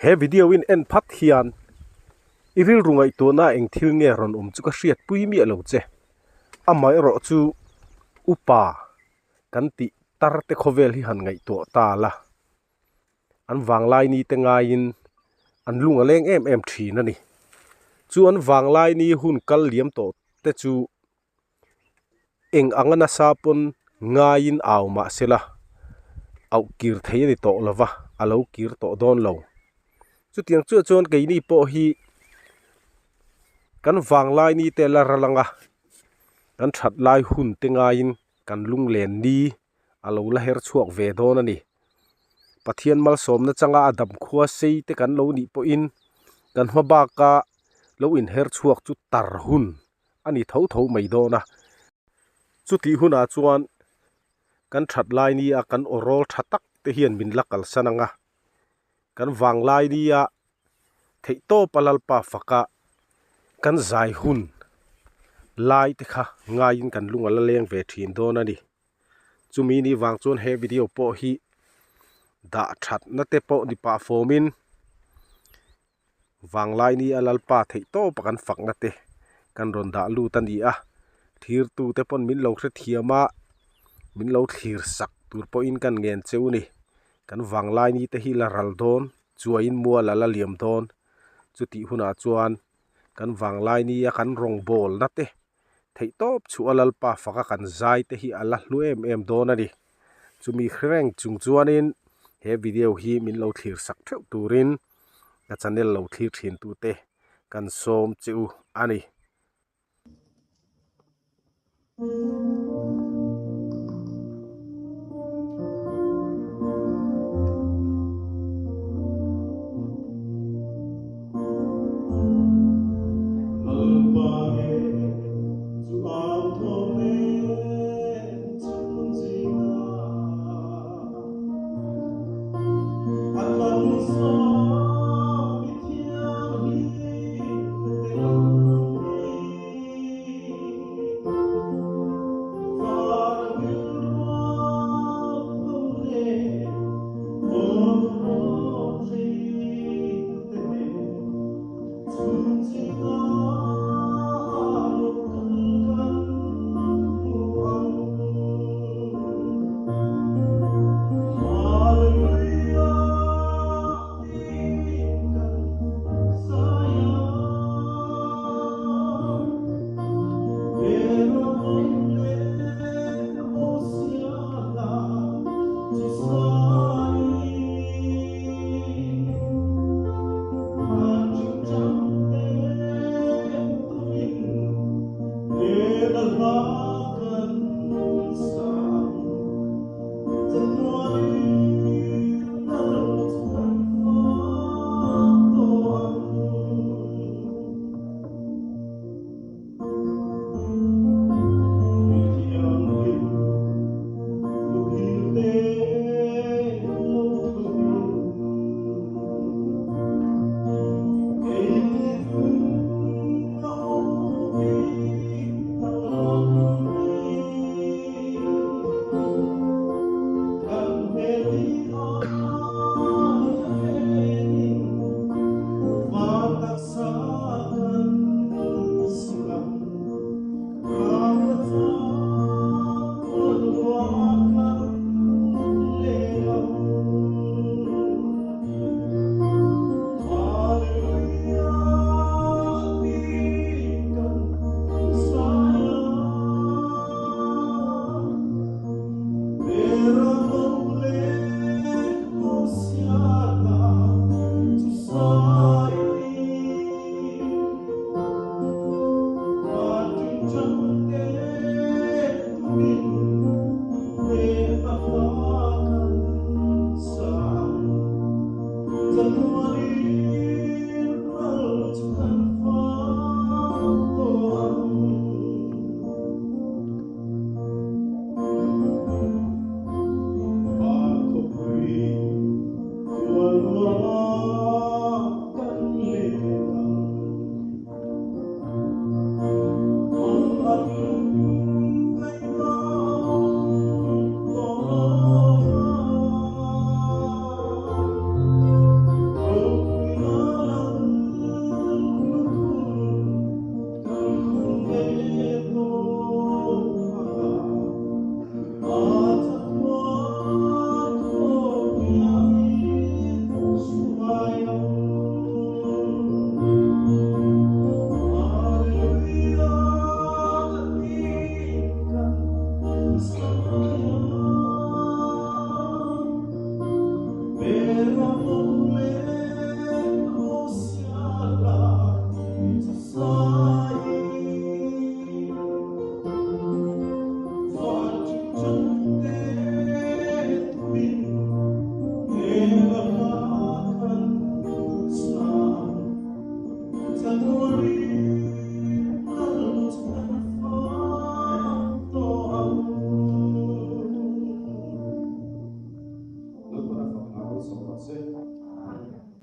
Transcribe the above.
He video in en phat hian i rilru ngaihtuahna eng thil nge rawn awm chu ka hriatpui miah lo che. Amaherawh chu upa kan tih tar te khawvel hi han ngaihtuah ta la. An vanglai ni te ngaiin an lung a leng em em thin a ni. Chu an vanglai ni hun kal liam tawh te chu eng anga nasa pawn ngaiin au mah se la, auh kir thei a ni tawh lo va, a lo kir tawh dawn lo. Chutiang chuah chuan keini pawh hi kan vanglai ni te la ral ang a, kan that lai hun te ngaiin kan lunglen ni a lo la her chhuak ve dawn a ni. Pathian malsawmna changa a dam khua sei te kan lo nih pawhin kan hma baka lo inher chhuak chu tar hun a ni tho tho mai dawn a. Chutih hunah chuan kan that lai nia kan aw rawl tha tak te hian min la kalsan ang a, kan vang lai nia theihtawpa Lalpa faka kan zai hun lai te kha ngaiin kan lung a la leng ve thin dawn a ni. Chumi ni vang chuan he video pawh hi dah thatna te pawh ni pah fawmin Vanglai ni a Lalpa theih tawpa kan fakna te kan rawn dah lut a ni a, thirtu te pawn min lo hrethiam a, min lo thlir sak tur pawhin kan ngen cheu ni. Kan vanglai ni te hi la ral dawn, chuaiin mual a la liam dawn. Chutih hunah chuan kan vanglai ni a kan rawngbawlna te theih tawp chhuah a Lalpa faka kan zai te hi a la hlu em em dawn a ni. Chumi hreng chung chuanin he video hi min lo thlir sak theuh turin ka channel lo thlir thin tute kan sawm che u a ni.